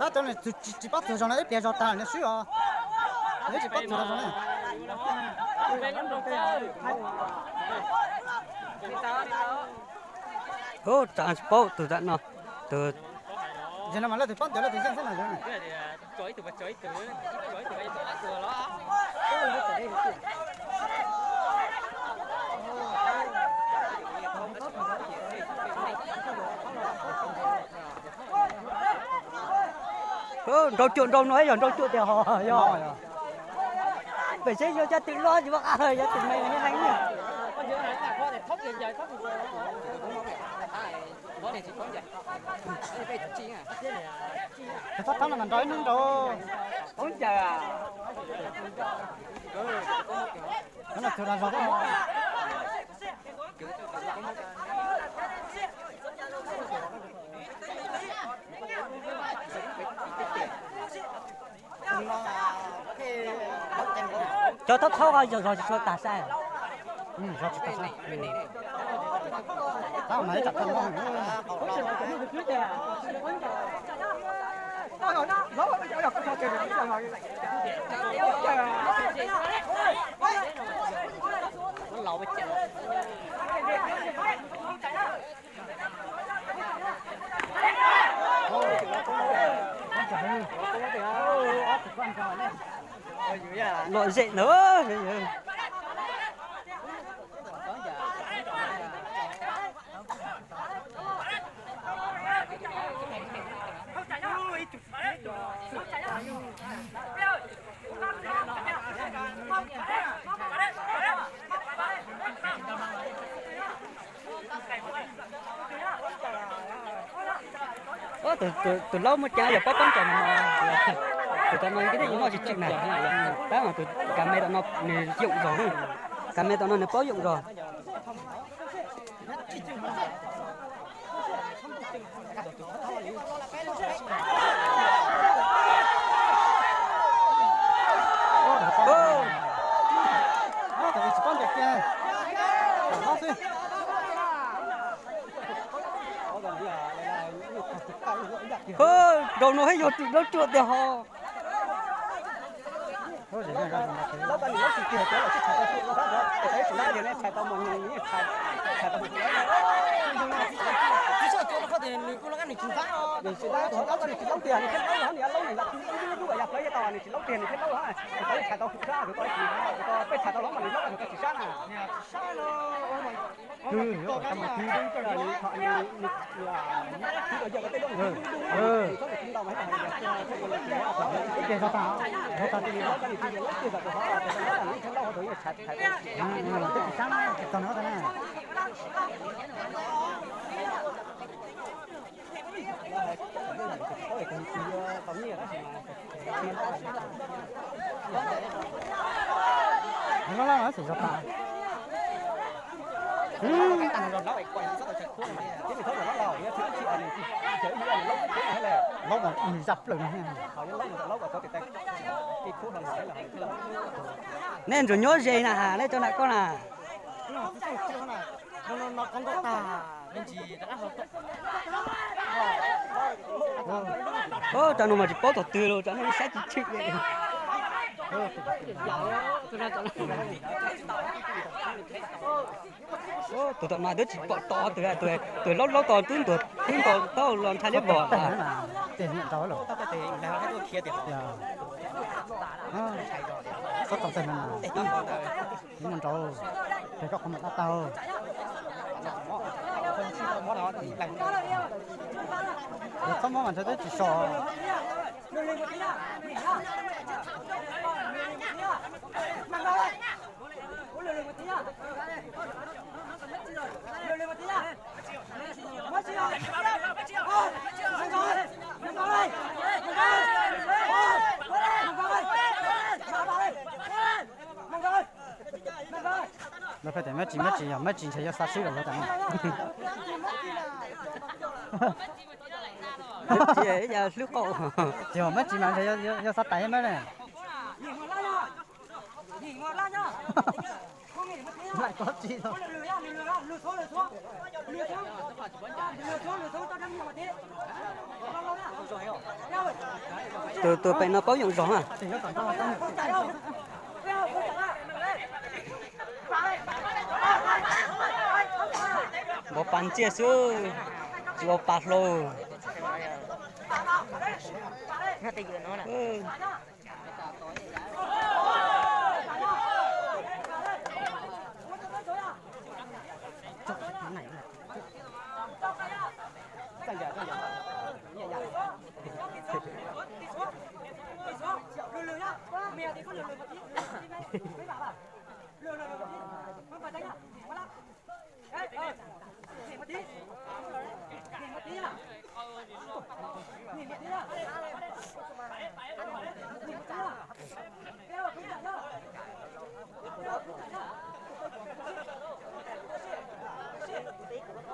Tsis, tsis pab txog zog no ib pliag zog tag no swb os. Tsis pab txog zog ne. Ub, tsam tsis paub tus tam no, tus, no mas leej twg paub ntawd leej twg yeej xwb no. Nraug cuam nraug no yog nraug cuam tiag ho yog. Pem seb yog caj twm loj tsis muaj qab, yog twm me heev. Txhob thab no mas nrog ib hnub nraug. Cov thaub thaub yog zog tsis tshua tag sai. Lom zem ntawd. Tus laub muaj cai yog paub pab ntsa no, tus tam no twb yeej noj tsis tswm na. Tab mas tus ka me tam no nws yoom zog, ka me tam no nws paub yoom zog. Nraug no hab yog tus laub cuam tiag ho. Laub mas nws zaj plaws no. Nej ntsuas nyob ze na, nej cov nam koj na. Cov no mas tsis paub thaum twg los, cov no saib tsis tshwm li. Tus tom no twb tsis pom tos tus, tus laub laub tos twb ntuas, twb ntuas tau los ntshai liab vog. Txhob tau tag no, nrau, ces koj qhov mam dab tau. Txhob mob mas ntshe twb tsis so. Lawv pheej tias mab tsis mab tsis, yog mab tsis ntshe yuav xa swb lawm lawv tas no. Hlwb qaum. Yog mab tsis mas ntshe yuav xa tais mab na. Laim kov tsis tau. Tus, tus pem no paub yoom zog na. Npau pa ntxiag xwb, tsis ua pa hlo.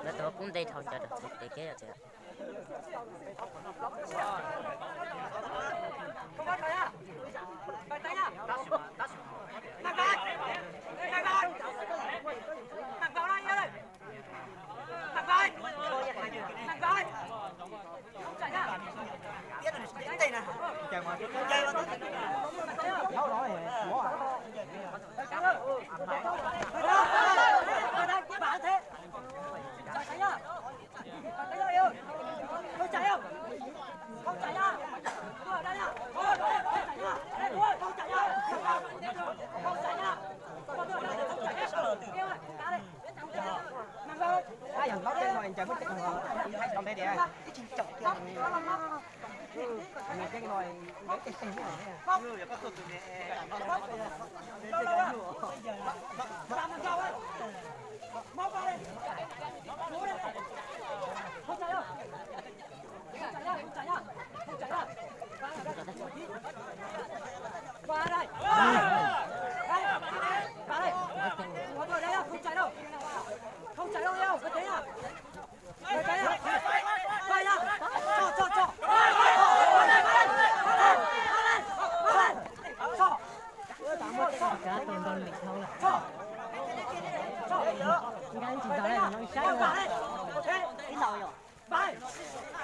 Lawv tus kub nte dhau cov tes kev.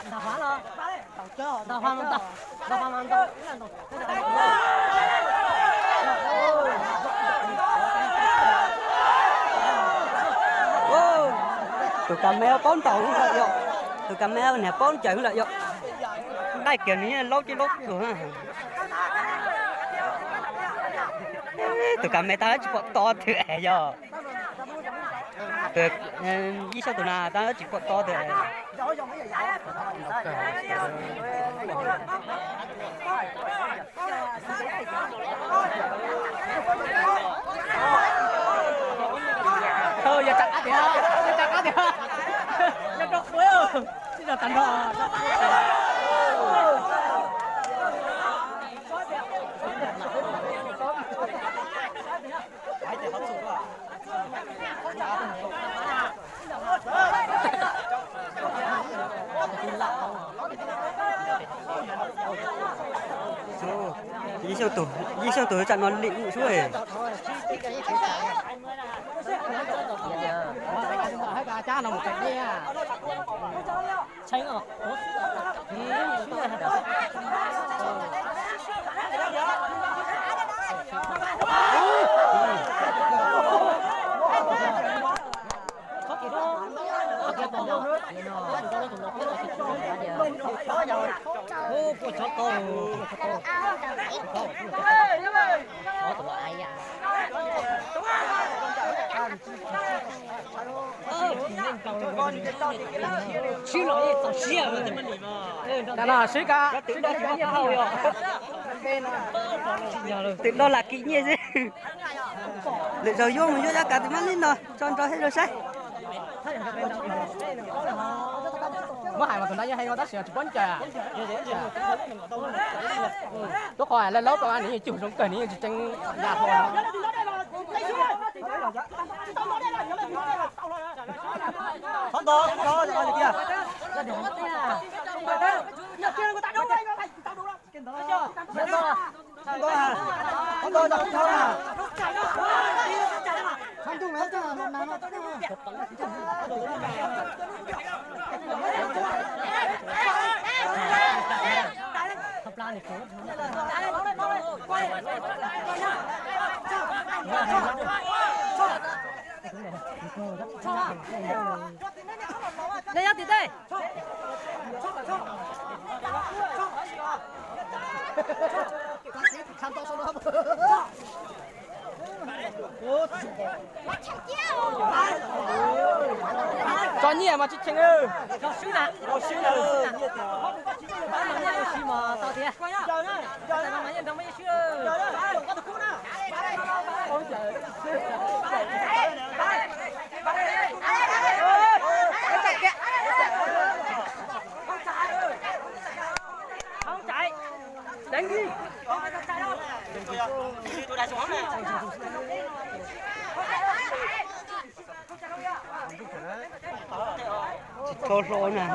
Ntaus hov los? Ntaus hov mas ntaus, ntaus hov mas ntaus. Tus kav me paub ntaus lawm yom. Tus kav me niag paub ncaws lawm yom. Nqaij kiag nws yeej laub cib laub tuag. Tus kav me tab tsis pom to twg es yog. Ib xyob tus na tab tsis pom to twg. Yog rov qab tiag, yog rov qab tiag, yog rau qhua, tsis yog tag nrho. Ib xyob tus, ib xyob tus tsam no lim sub. Sib los txaus siab. Twm do lam kim nyiaj xwb. Lwm zaus yuav mus yuav yav kav tus mab lib no tso nrog thiab zoo saib. Muab hais mas tus ntawd yeej hais no tab sis tsis paub ncaws. Rau qhov lawv laub tau nws yeej cug zoo kawg, nws yeej tsis tseev ya hlo. Nyob tim tej. Tso nyiaj mas tsis cheem. Tso swb na. Tso swb na. Nyiaj tsis mas tau tiag. Nyiaj nrog mas nyiaj swb. Hoob tsaiv. Deev kiag. Tsis tau hlo na.